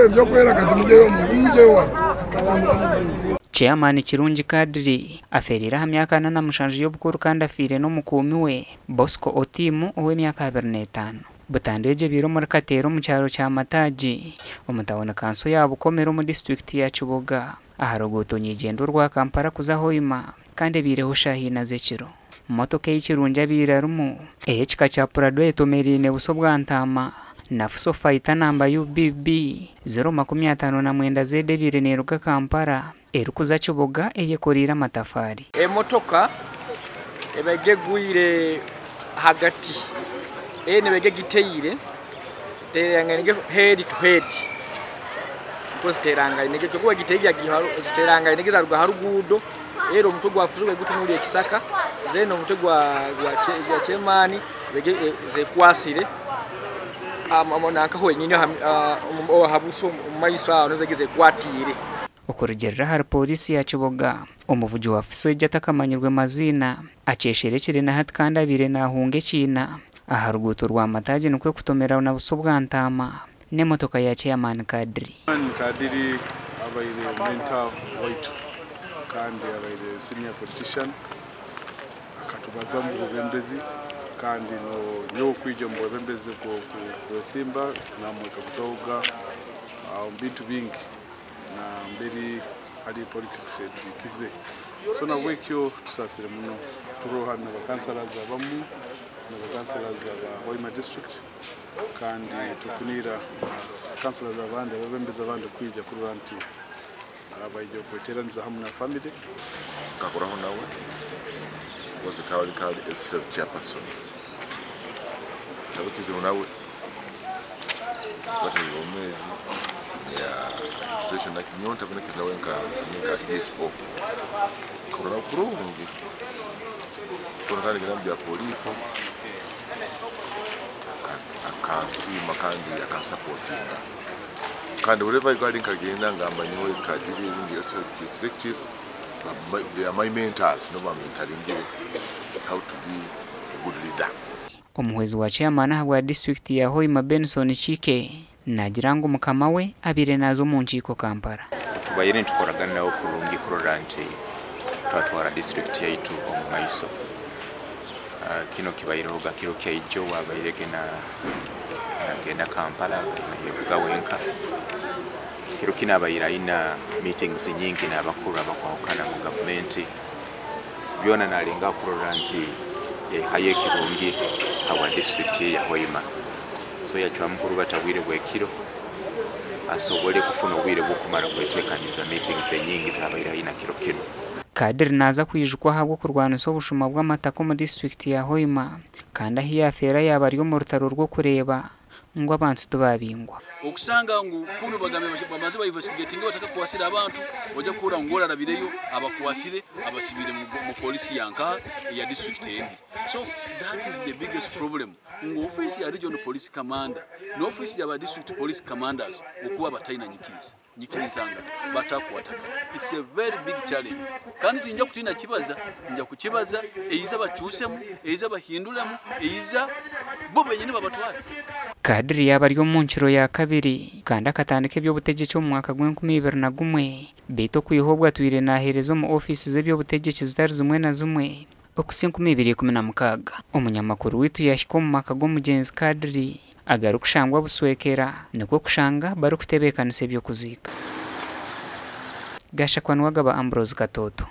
Ebyokwera kati mugyeyo mugyeyo wa. Chairman Kirungi Kadiri afeereire aha myaka 47 y'obukuru kandi afiire n'omukuumi we Bosco Otimu ow'emyaka 25. Butandu egi ebaire omuri Kateera omu kyaro kya Mataagi omu tauni kanso ya Bukomero omu disiturikiti ya Kiboga aha ruguuto nyigyendwa orwa Kampala kuza Hoima kandi ebaireho shaaha ina z'ekiro. Motoka ei Kirungi abaire arimu ey'ekika kya Prado etomereine buso bwa ntaama na Fuso Fighter namba UBB 059 Z ebaire neeruga Kampala erikuza Kiboga eyekoreire amatafaari. Emotoka ebaire egwire ahagati, eno ebaire egiteire ziterangaine head to head nikwo ziterangaine gye kwonka ogiteire ziterangaine gye zaruga aha ruguudo reero omutwe gwa fuso gubaire gutunuuriire ekisaka then omutwe gwa chairman zekwatsire nanka honyini aha buso omu maisho aho niho zekwatiire. Okurugiirira ahari Pooriisi ya Kiboga, omuvugi wa Fuso egi atakamanyirwe maziina akyesherekire na hati kandi abaire naahunga ekiina aha ruguuto rwa Mataagi nikwo kutomera na buso bwa ntaama n'emotoka ya Chairman Kadiri. Chairman Kadiri abaire mentor waitu kandi abaire senior politician akatubaza omu bwebembezi kandi nyowe okwija omu bwebembezi kwesimba namwekaguzahoga omu bintu bingi na mberi hali politics etuhikize. So nabwekyo tusaasire muno turoha na bakansalazi abamu na bakansalazi aba Hoima district kandi tukuniira councillors abandi abebembezi abandi kwija kurora nti baija okweteraniza hamu na family. Nkakoraho nawe was kali kali LC5 chairperson tabikizibu nawe batayire omwezi ya administration na kinyonta bune nawe nka DHO korona kurungi kona kandi gina bya polipo akansiima kandi akansupportinga kandi wherever I go nkagenda ngamba nyowe Kadiri ndi executive, but they are my mentors, no bamentoringire how to be a good leader. Omuhwezi wa chairman ahabwa disitulikiti ya Hoima Benson Chike naagira ngu mukama we abaire naaza omu nkiiko Kampala. Tubaire nitukoragana nabo kurungi kurora nti twatwara disitulikiti yaitu omu maiso. Kino kibaireho kiro kyaijo wabairege nagenda Kampala nayevuga wenka. Kiro kino abaire aina meetings nyingi n'abakuru abakwahukana mu gavumenti byona nalenga kurora nti yaihayo ekirungi habwa disitulikiti ya Hoima. So yacwamu kurubata bwire bw'ekiro asobole kufuna obwire bw'okumara kweteekaniza meetings enyingi zabaire aina kiro kino. Kadiri naaza kwijukwa ahabw'okurwanisa obushuma bw'amataka omu disitulikiti ya Hoima kandi ahu yaafeera yaaba ari omu rutaro rw'okureeba ngu abantu tibabingwa. Okusanga ngu kunu bagambe bamaze ba investigating batakakwasira abantu ojja kuhurira ngu orarabireyo abakwasire abasibire mu polisi yanka ya district endi. So that is the biggest problem ngu office ya regional police commander na office ya ba district police commanders okuba bataina nyikirizanga batakwataka. It's a very big challenge kandi tinja kutina kibaza, nja kukibaza eiza bakyusemu, eiza bahindulemu, eiza bo benyine babatware. Kadiri yaba ari omu nkiro ya kabiri kandi akatandika eby'obutegyeki omu mwaka gw'enkumi ibiri na gumwe beitu okwiha obwo atwire naaheereza omu ofiisi z'eby'obutegyeki zitari zimwe na zimwe okuhitsya 2016. Omunyamakuru waitu yahika omu maka g'omugyenzi Kadiri agarikushangwa Buswekera nikwo kushanga barikutebeekanisa eby'okuziika. Gashakwa Niwagaba Ambrose Katoto.